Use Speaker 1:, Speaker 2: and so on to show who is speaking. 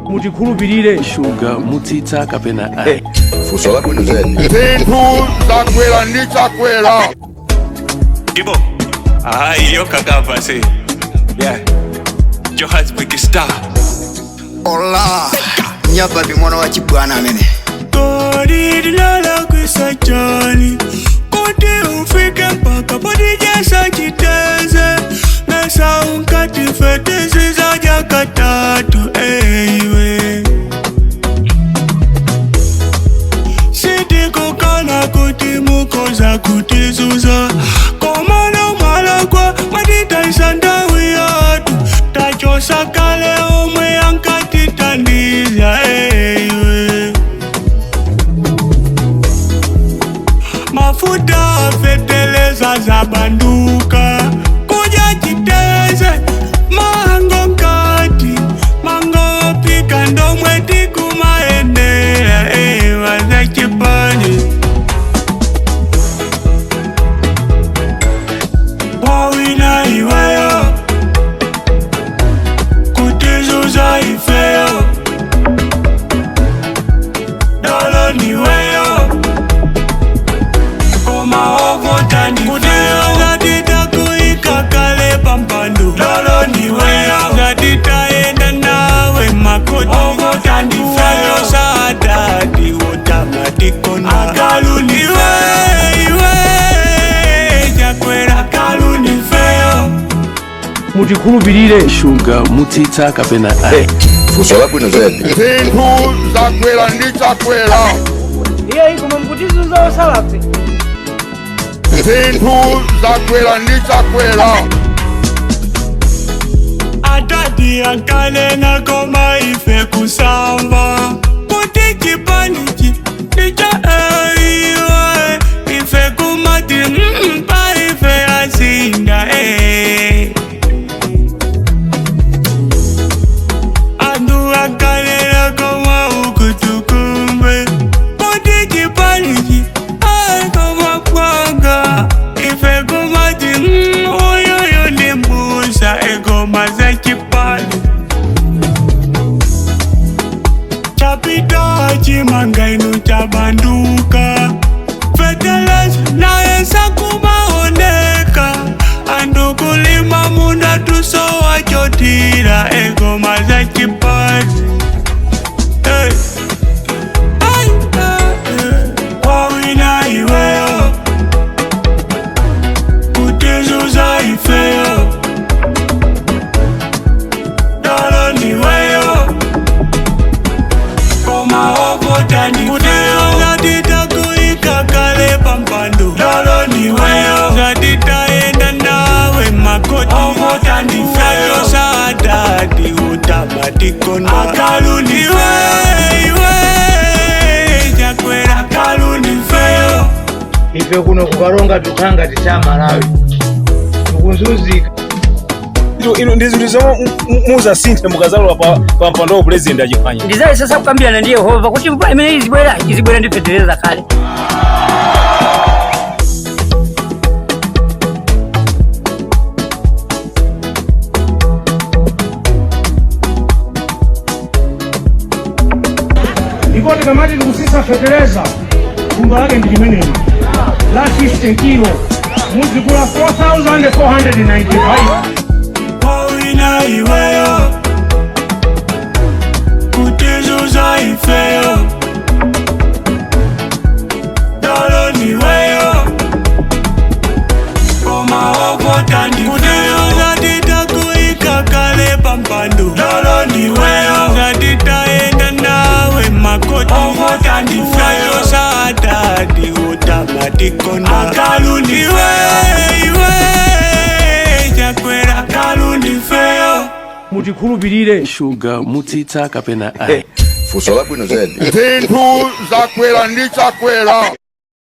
Speaker 1: Mutikhulupirire.
Speaker 2: Shuga mutsitsa kapena ayi?
Speaker 3: Funso labwino zedi.
Speaker 4: Zinthu zakwera ndi Chakwera.
Speaker 5: Ibo. Ah, iyo kakava se. Yeah. Johannesburg star.
Speaker 6: Ola nyapapi mwana wa chibwana amene.
Speaker 5: Kodi lilala kwisachani kuti ufike mpaka podijesa chiteze mesa unkati fetezi zaja katatu eiwe sitikukana kuti mukoza kutizuza komana malakwa matitaisa ndawi yatu tachosakale omwe ankatitandiza eiwe mafuta feteleza za banduka kuja chiteze mango nkati mango pika ndomwe tikumaendera ewa za chipani wawina iweyo kutizuza ifeyo dolo niweyo koma ovota ndifeyo pampando lolo ndiweyo ngatitaenda nawe makoti ovota ndifeyo saadadi wotamatikona akaluniwe iwe Chakwera akalunifeyo.
Speaker 1: Mutikhulupirire.
Speaker 2: Shuga mutsitsa kapena ayi?
Speaker 3: Funso labwino zedi.
Speaker 4: Zinthu zakwera ndi Chakwera.
Speaker 7: Iye koma mukutizuza osalafe.
Speaker 4: Zinthu zakwera ndi Chakwera.
Speaker 5: Atati ankanena koma ife kusamba kuti chipanichi ndicha eiwe ife kumati pa ife asinda eh. Andu ankanena koma ukutukumbe kuti chipanichi aikoma kwanga ife kumati uyoyo ndi mbusa egoma za chipani chapita chimanga inu chabanduka feteleza naye sakumaoneka andu kulima munda tusowa chotira egoma za chipani. Hey. Ay, ay, ay. Wawina iweyo kutizuza ifeyo dolo ndiweyo koma ovota ndifeyo ngatitakuika kale pampando lolo ndiweyo ngatitaenda nawe makoti ovota ndifeyo saadadi utamatikona akaluniwe iwe Chakwera akalunifeyo.
Speaker 1: Ife kuno kukalonga tukhanga ticha Malawi tikuzunzika.
Speaker 8: Ino ndi zinthu zomwe muzasinthe mukazalowa pa mpando wa president achifanya.
Speaker 7: Ndizali sasa kukambirana ndi Yehova kuti mvula imene izibwera izibwera ndi fetereza kale.
Speaker 1: Ndipo tikamati tikusisa fetereza thumba lake ndi limeneli la 50 kilo muzikula 4495.
Speaker 5: Wawina iweyo kutizuza ifeyo dolo niweyo koma ovota ndifeyo ngatitakuika kale pampando lolo ndiweyo ngatitaenda nawe makoti ovota ndifeyo saadadi utamatikona akaluniwe iwe Chakwera akalunifeyo.
Speaker 1: Mutikhulupirire.
Speaker 2: Shuga mutsitsa kapena ayi?
Speaker 3: Funso labwino zedi.
Speaker 4: Zinthu zakwera ndi Chakwera.